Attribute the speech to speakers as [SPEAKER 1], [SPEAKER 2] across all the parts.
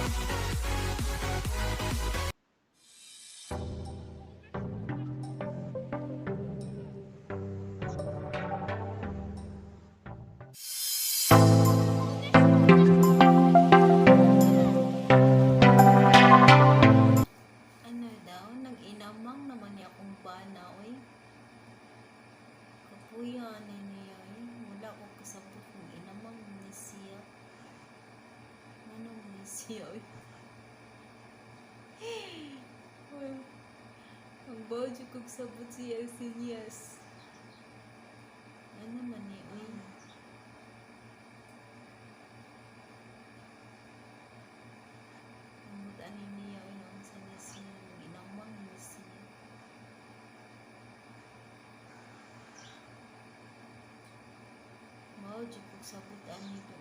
[SPEAKER 1] Ano daw, nag-inamang naman niya akong bana, oy. Kapuya ni niya, oy. Wala ko kasabot kung inamang ni siya. Ano ni siya, oy. Oy, ang bawo jud kog sabot siya sinyas. Ano man ni, oy. Amot ani niya, oy, naunsa ni siya. Inamang ni siya. Mao jud kog sabot ani do.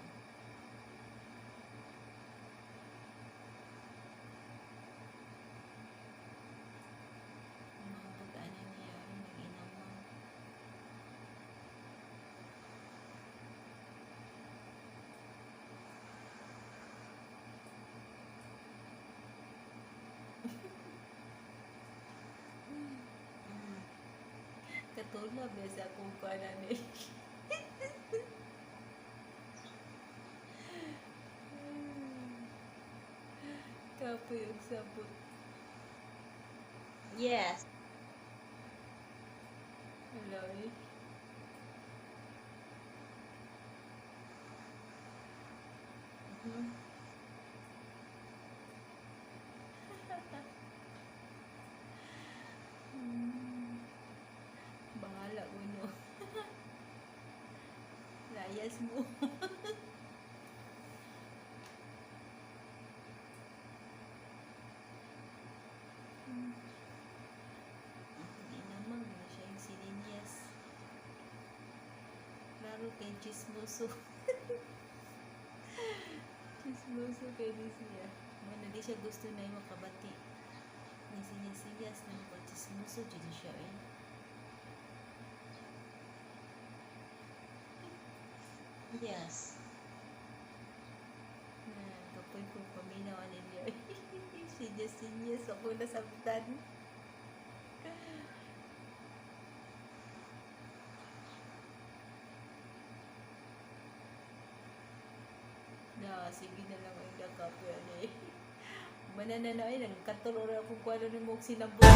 [SPEAKER 1] Mambot ani niya, oy, nag-inamang. Katulad ba sa akong kuan ani. Kapoy og sabot.
[SPEAKER 2] Yes.
[SPEAKER 1] Hello, eh. Bahala ko, no. Layas mo. Hindi naman na siya yung sininyas. Klaro kay chismoso. Chismoso kay ni siya. Muna di siya gusto na yung makabati. Ni sinyas-sinyas na ba chismoso jud siya eh.
[SPEAKER 2] Yes.
[SPEAKER 1] Na kapoy ko paminaw ani niya. Sinyas-sinyas ako nasabtan. Na, sige na lang ay nakapoy ani. Manananaw ay nagkatulor ako kung ano ni mo sinabot.